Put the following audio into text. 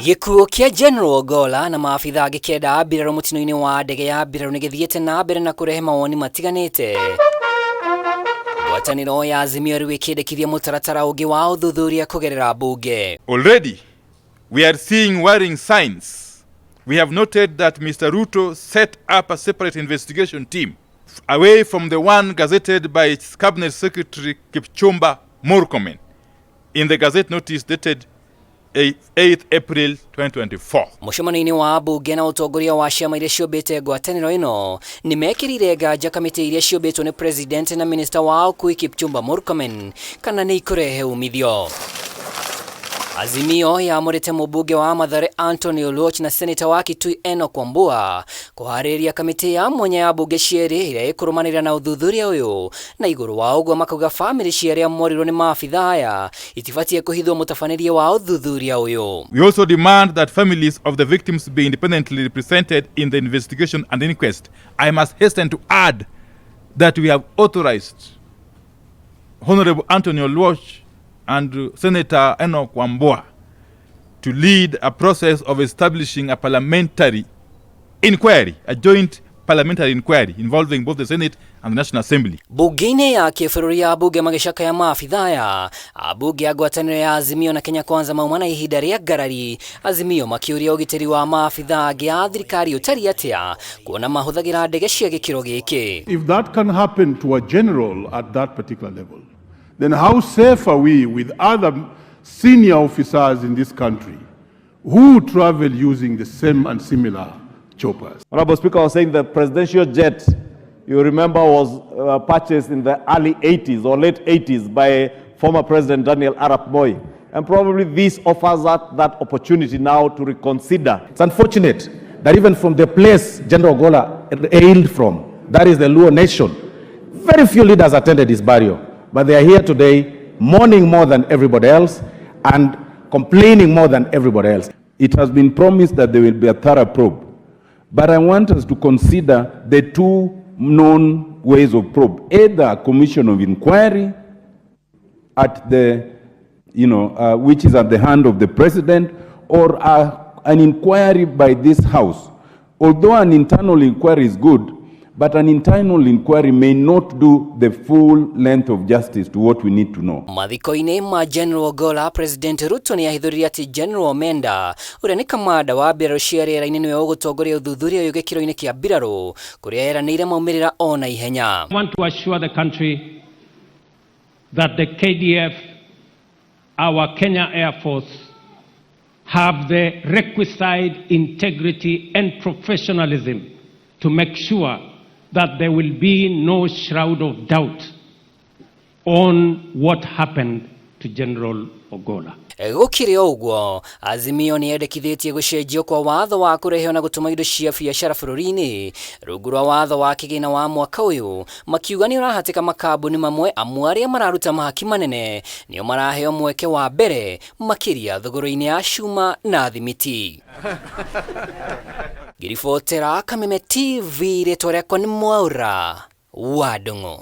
Gĩkuũ kĩa General Ogolla na maabitha angĩ kenda a mbirarũ mũtino-inĩ wa ndege ya mbirarũ nĩ gĩthiĩte na mbere na kũrehe mawoni matiganĩte. Ngwatanĩro ya Azimio rĩu ĩkĩendekithia mũtaratara ũngĩ wa ũthuthuria kũgerera mbunge. Already, we are seeing worrying signs. We have noted that Mr. Ruto set up a separate investigation team away from the one gazetted by its Cabinet Secretary Kipchumba Murkomen in the Gazette notice dated 8th April 2024. Mũcemanio-inĩ wa mbunge na ũtongoria wa ciama iria ciũmbĩte ngwatanĩro ĩno nĩ mekĩrire nganja kamĩtĩ iria ciũmbĩtwo nĩ president na minista wa ũkui Kipchumba Murkomen kana nĩ ikũrehe umithio. Azimio yamũrĩte mũmbunge wa Mathare Anthony Oluoch na seneta wa Kitui Enoch Wambua kũharĩrĩria kamĩtĩ ya mwanya ya mbunge cierĩ ĩrĩa ĩkũrũmanĩrĩra na ũthuthuria ũyũ, na igũrũ wa ũguo makauga bamĩrĩ cia arĩa morirwo nĩ maabitha aya itibatiĩ kũhithwo mũtabanĩrie wa ũthuthuria ũyũ. We also demand that families of the victims be independently represented in the investigation and inquest. I must hasten to add that we have authorized Honorable Anthony Oluoch and Senator Enoch Wambua to lead a process of establishing a parliamentary inquiry, a joint parliamentary inquiry involving both the Senate and the National Assembly. Bunge-inĩ ya kĩbũrũri ya mbunge magĩcakaya maabitha aya, ambunge a ngwatanĩro ya Azimio na Kenya Kwanza mauma na ihinda rĩa ngarari. Azimio makĩũria ũgitĩri wa maabitha angĩ a thirikari ũtariĩ atĩa kuona mahũthagĩra ndege cia gĩkĩro gĩkĩ. If that can happen to a general at that particular level, then how safe are we with other senior officers in this country who travel using the same and similar choppers? Honorable Speaker, I was saying the presidential jet, you remember, was purchased in the early 80s or late 80s by former President Daniel Arap Moi. And probably this offers that opportunity now to reconsider. It's unfortunate that even from the place General Ogolla hailed from, that is the Luo nation, very few leaders attended his burial. But they are here today mourning more than everybody else and complaining more than everybody else. It has been promised that there will be a thorough probe. But I want us to consider the two known ways of probe: either a commission of inquiry at the, you know, which is at the hand of the president, or an inquiry by this house. Although an internal inquiry is good, but an internal inquiry may not do the full length of justice to what we need to know. Mathiko-inĩ ma General Ogolla, President Ruto nĩ ahithũririe atĩ General Omenda ũrĩa nĩ kamanda wa mbirarũ cia rĩera-inĩ nĩwe ũgũtongoria ũthuthuria ũyũ gĩkĩro-inĩ kĩa mbirarũ kũrĩa eranĩire maumĩrĩra o na ihenya. I want to assure the country that the KDF, our Kenya Air Force, have the requisite integrity and professionalism to make sure that there will be no shroud of doubt on what happened to General Ogolla. Gũkĩrĩ o ũguo, Azimio nĩ yendekithĩtie gũcenjio kwa watho wa kũrehe na gũtũma indo cia biacara bũrũri-inĩ rungu rwa watho wa kĩgĩna wa mwaka ũyũ, makiuga nĩ ũrahatĩka makambuni mamwe amu arĩa mararuta mahaki manene nĩo maraheo mweke wa mbere makĩria thogora-inĩ ya cuma na thimiti. Ngĩribotera Kameme TV, rĩtwa rĩakwa nĩ Mwaura wa Ndung'u.